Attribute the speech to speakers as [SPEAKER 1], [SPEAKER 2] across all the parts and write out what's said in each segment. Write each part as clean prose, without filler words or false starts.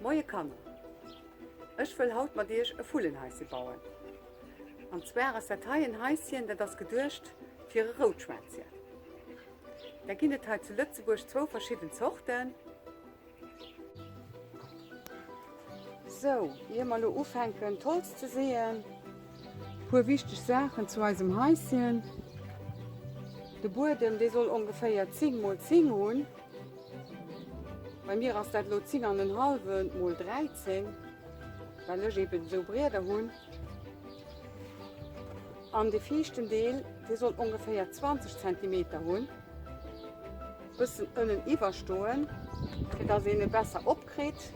[SPEAKER 1] Moie Kanner! Ech wëll haut mat iech e Vullenhaissi bauen. An zwar ass dat hei en Haisschen, dat ass geduecht fir e Routschwänzchen. Da ginn et hei zu Lëtzebuerg zwou verschidden Zorten. Sou, ier mer elo ufänken d'Holz ze seeën, puer wichteg Saachen zu eisem Haisschen. De Buedem, dee soll ongeféier 10 mol 10 hunn. Bei mir ass dat elo 10 an en hallwen mol 13, well ech eben esou Brieder hunn. An de viischten Deel, dee soll ongeféier 20 Zentimeter hunn, bëssen ënnen iwwer stoen, fir dass een e besser opkritt.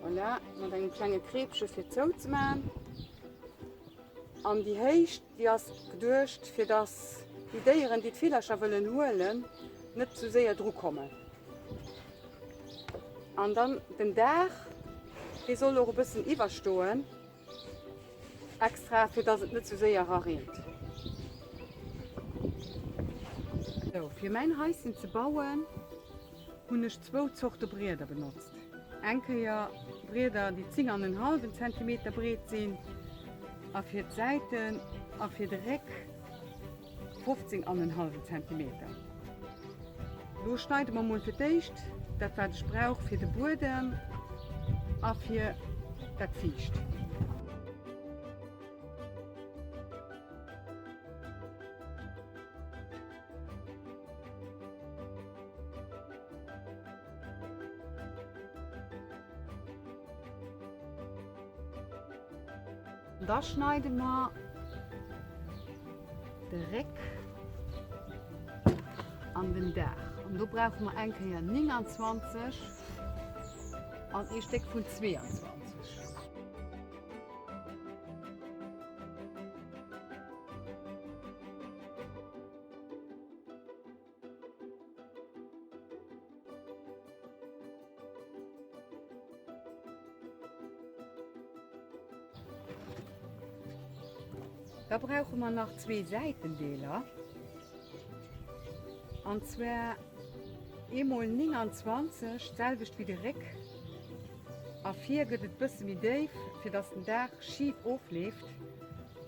[SPEAKER 1] Voilà, mat engem klenge Kreepche fir zouzemaachen. An déi Héicht, Déi ass geduecht, fir dass déi Déieren, déi d'Villercher wëllen huelen, net zu séier dru kommen. An dann den Daach, dee soll och e bëssen iwwerstoen, extra fir dass et net zu séier erareent. Sou, fir mäin Haischen ze bauen, hunn ech zwou Zorte Brieder benotzt. Eng Kéier Brieder déi 10 an en hallwen Zentimeter breet sinn a fir d'Säiten a fir de Réck 15 an en hallwen Zentimeter. Lo schneide mer mol fir d'éischt dat wat ech brauch fir de Buedem a fir dat Viischt. Da schneide mer de Réck an den Daach. An do brauche mer eng Kéier 29 an ee Stéck vun 22. Da brauche mer nach zwee Säitendeeler, an zwar eemol 29, d'selwecht wéi de Réck, a vir gëtt et bësse méi déif, fir dass den Daach schif ofleeft.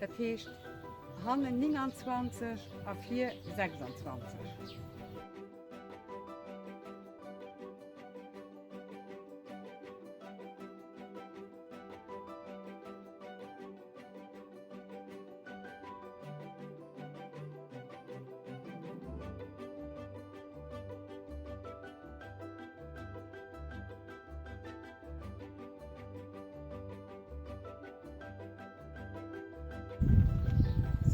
[SPEAKER 1] Dat heescht hannen 29 a vir 26.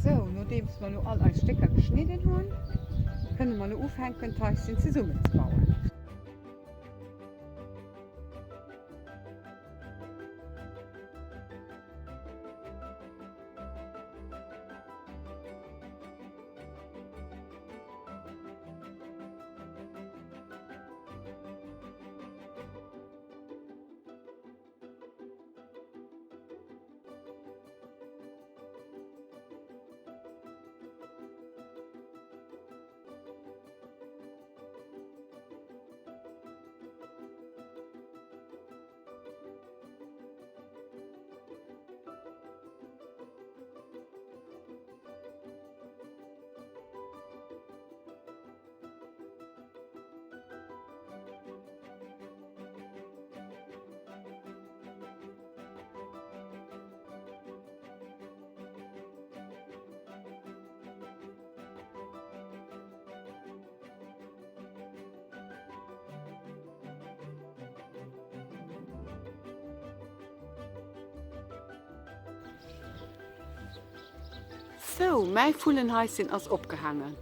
[SPEAKER 1] Sou, nodeems mer lo all eis Stécker geschnidden hunn, kënne mer lo ufänken d'Haischen zesummenzebauen. Sou, mäi Vullenhaischen ass opgehaangen.